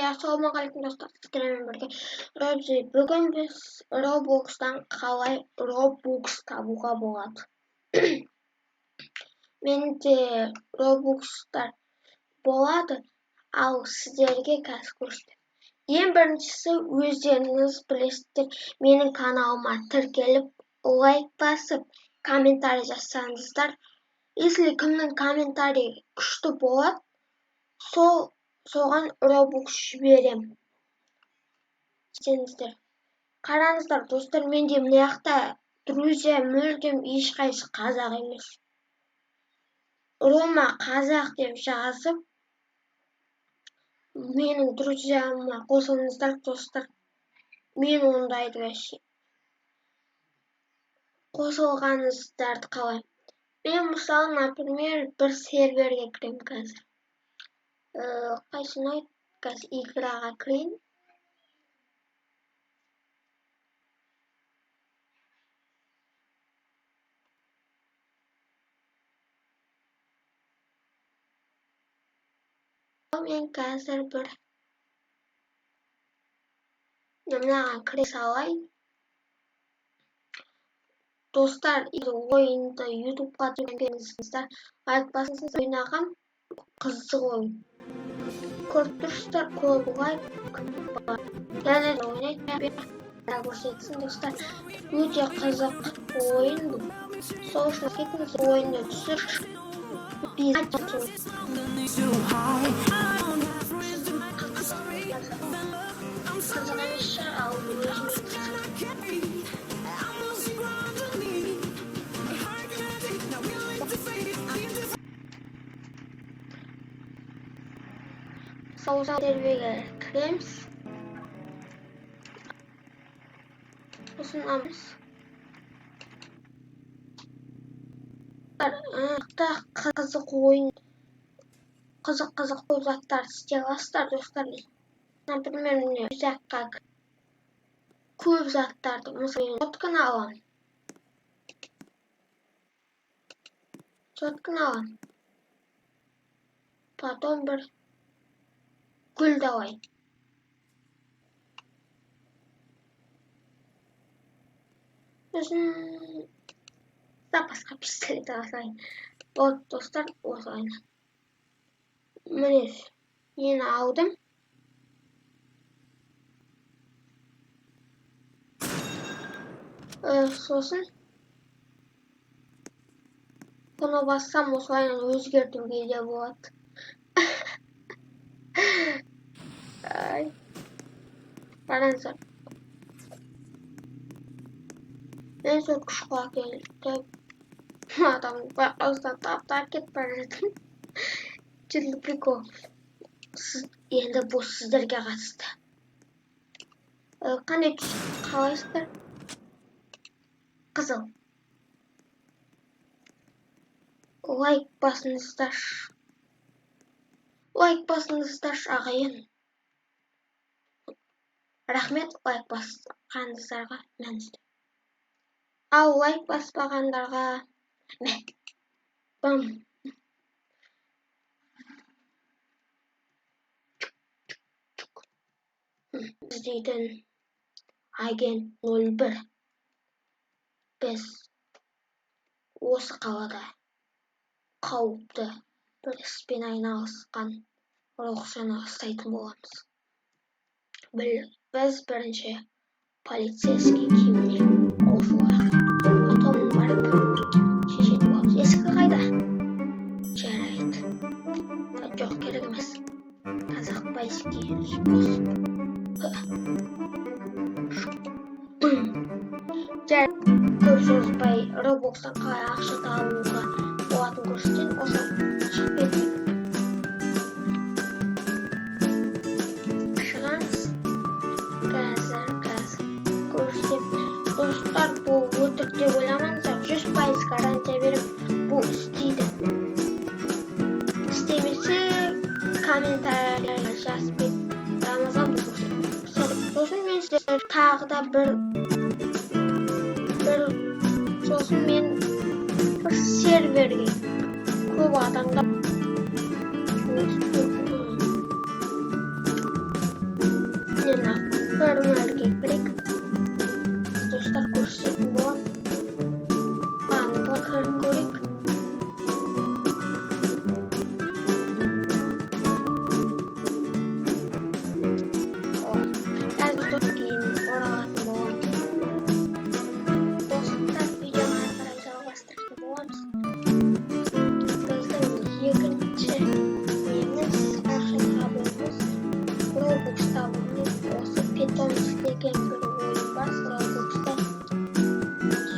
Ассалаумағалейкум, достар! Сіздермен бірге Робзи. Бүгін біз Роблокстан қалай Робукс табуға болады. Менде Робукстар болады, ал сіздерге қазір көрсетемін. Ең біріншісі, өздеріңіз білесіздер, менің каналыма тіркеліп, лайк басып, комментарий жазсаңыздар. Если кімнің комментарий күшті болады, сол соған Робукс жіберем. Сендер қараңыздар, достар, менде мына жақта друзья мүлдем ешқайсысы қазақ емес. «Рома қазақ» деп жазып, менің друзьяма қосылыңыздар, достар. Мен ондайды вообще қосылғаныңыздарды қалаймын. Мен, мысалы, например, бір серверге кіремін қазір. Қайсы ұнайды? Қазір играға кірейін. Мен қазір бір мынаған кіре салайын. Достар, ойынды Ютубқа түсіргеніңіздер, лайк басыңыз. Ойнаған қызық ойын, көріп тұрсыздар, көп лайк бар. Және де ойнайды, көрсетсін, достар. Өте қызық ойын бұл, сол үшін кетіңіз, ойынды түсір. Too high. I don't have friends to Қызық емес шығар, ал өзіме қызық. I'm losing ground beneath. Now willing to fade. I am just Сол серверге кіреміз, сосын аламыз. Қызық ойын, қызық, қызық, көп заттар істей аласыздар, достар. Например, міне, жаққа көп заттарды, мысалы, мен сотканы аламын, сотканы аламын, потом бір гүлді алайын. Сосын запасқа пистолет ала салайын. Вот, достар, осылай, міне, нені алдым. Сосын бұны бассам, осылай өзгертуге де болады. Ай, қараңыздар, мен сол күшқа келіп, адам байқаусыздан таптап кетіп бара жатырмын. Чё прикол? Сіз енді, бұл сіздерге қатысты. Қандай түс қалайсыздар? Қызыл. Лайк басыңыздаршы, лайк басыңыздаршы, ағайын. Рахмет лайк басқаныңыздарға, мәністі. Ал лайк баспағандарға мә, бам. Іздейтін агент 01. Біз осы қалада қауіпті бір іспен айналысқан Рухшаны ұстайтын боламыз. Біз бірінші полицейский киіміне ауысып, потом барып шешетін боламыз. Есігі қайда? Жарайды, жоқ, керек емес. Казахбайский способ. Жарайды, көп созбай, Роблокстан қалай ақша табуға болатынын көрсетейін. Осы шығып кетейік. Шығамыз. Қазір, қазір көрсетемін. Достар, бұл өтірік деп ойламаңыздар, 100% гарантия беремін, бұл істейді. Істемесе, комментарий жазып кет, Рамазан, бұл көрсетеді. Сосын мен сіздер тағы да бір, сосын мен бір серверге көп адамдар деген бір ойын бар Roblox'та.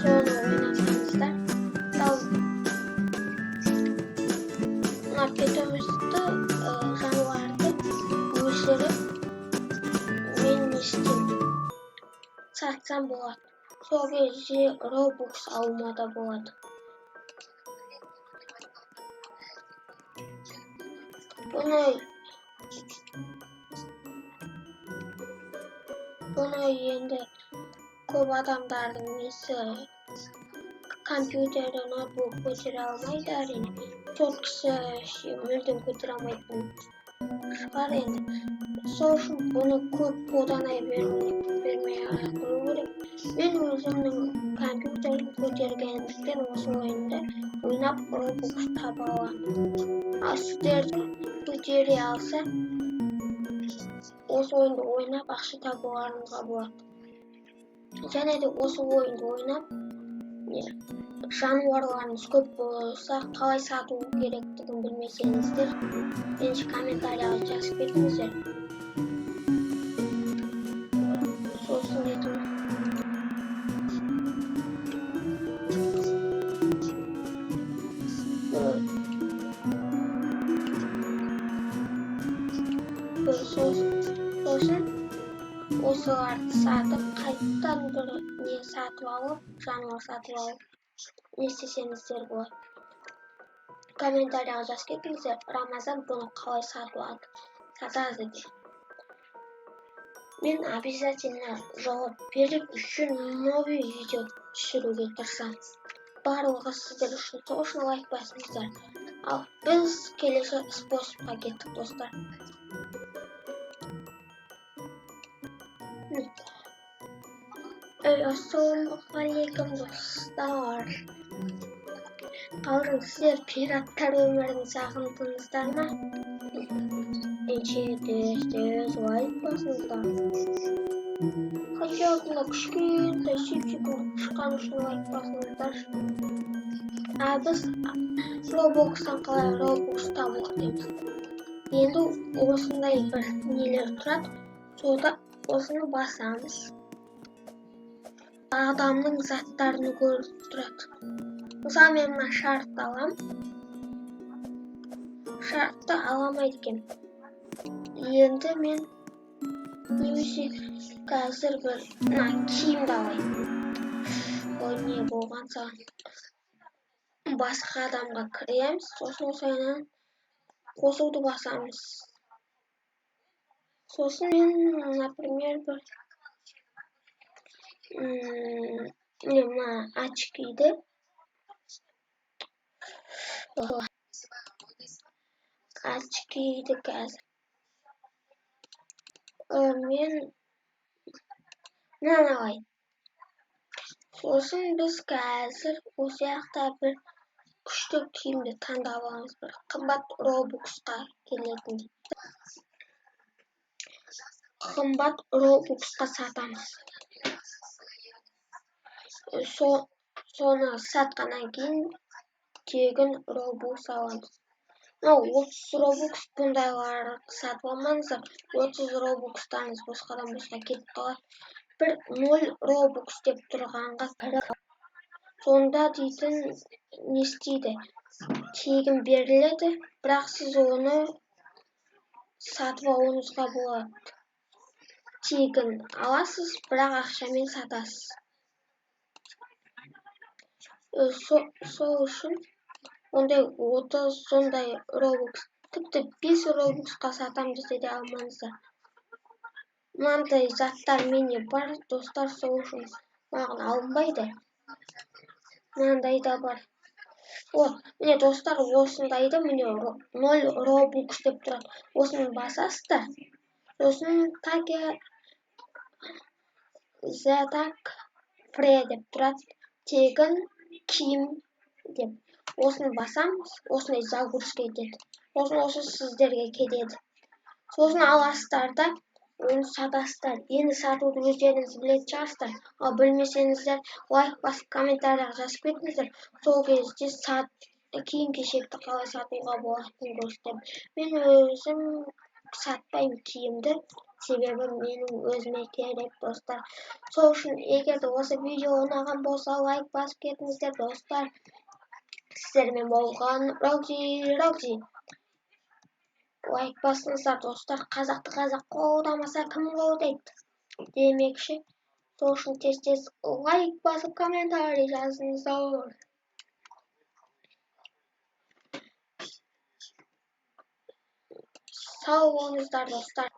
Соны ойнасаңыздар, мына питомецті, жануарды өсіріп, мен не істеймін, сатсам болады. Сол кезде Robux алуыма да болады. Бұны енді көп адамдардың несі компьютері, ноутбук көтере алмайды әрине. Төрт кісі мүлдем көтере алмайтын шығар енді. Сол үшін бұны көп қолдана бермей қою керек. Мен өзімнің компьютерім көтергендіктен осы ойынды ойнап Robux таба аламын. Ал сіздердің көтере алса, осы ойынды ойнап ақша табуларыңызға болады. Және де осы ойынды ойнап, жануарларыңыз көп болса, қалай сату керектігін білмесеңіздер, бірінші комментарияға жазып кетіңіздер. Сосын ертең сосын осыларды сатып, қайтадан бір не сатып алып, жануар сатып алып, не істесеңіздер болады. Комментарияға жазып кетіңіздер, Рамазан бұны қалай сатады деп. Мен обязательно жауап беріп үшін новый видео түсіруге тырысамын. Барлығы сіздер үшін, сол үшін лайк басыңыздар. Ал біз келесі способқа кеттік, достар. Ey, ассалаумағалейкум, достар. Қалжың, сіздер пираттар өмірін сағындыңыздар ма? Ендеше тез-тез лайк басыңыздар. Хотя бы кішкентай сүйіп-сүйкімді тышқан үшін лайк басыңыздар. А біз Roblox'тан қалай Robux табуға дейміз. Енді осындай бір нелер тұрады, сонда осыны басамыз. Адамның заттарын көріп тұрады. Мысалы, мен мына шартты аламын. Шартты ала алмайды екенмін. Енді мен немесе қазір бір мына киімді алайын. Ой, не болған саған. Басқа адамға кіреміз, сосын осыдан қосуды басамыз. Сосын мен, например, бір міне мына очкиді очкиді қазір мен мынаны алайын. Сосын біз қазір осы жақта бір күшті киімді таңдап аламыз, бір қымбат Robux-қа келетіндей. Қымбат Robux-қа сатамыз. Соны сатқаннан кейін тегін Robux аламыз. Мынау 30 Robux, бұндайлар сатып алмаңыздар. 30 Robux-таңыз босқадан босқа кетіп қалады. Бір 0 Robux деп тұрғанға кіріп, сонда дейтін не істейді? Тегін беріледі, бірақ сіз оны сатып алуыңызға болады. Тегін аласыз, бірақ ақшамен сатасыз. Сол үшін ондай 30 сондай Robux, тіпті 5 Robux-қа сатам десе де алмаңыздар. Мынандай заттар менде бар, достар, сол үшін маған алынбайды. Мынандай да бар. Вот, міне, достар, осындайды, міне 0 Robux деп тұрады. Осыны басасыздар. Сосын таке the tag free деп тұрады. Тегін киім деп. Осыны басамыз, осындай загрузка етеді. Сосын осы сіздерге кетеді. Сосын аласыздар да оны сатасыздар. Енді сатуды өздеріңіз білетін шығарсыздар. Ал білмесеңіздер, лайк басып комментарияға жазып кетіңіздер. Сол кезде киім-кешекті қалай сатуға болатынын көрсетемін. Мен өзім сатпаймын киімді. Себебі менің өзіме керек, достар. Сол үшін егер де осы видео ұнаған болса, лайк басып кетіңіздер, достар. Сіздермен болған Рокзи, Рокзи. Лайк басыңыздар, достар. Қазақты қазақ қолдамаса, кім қолдайды демекші. Сол үшін тез-тез лайк басып, комментарий жазыңыздар. Сау болыңыздар, достар.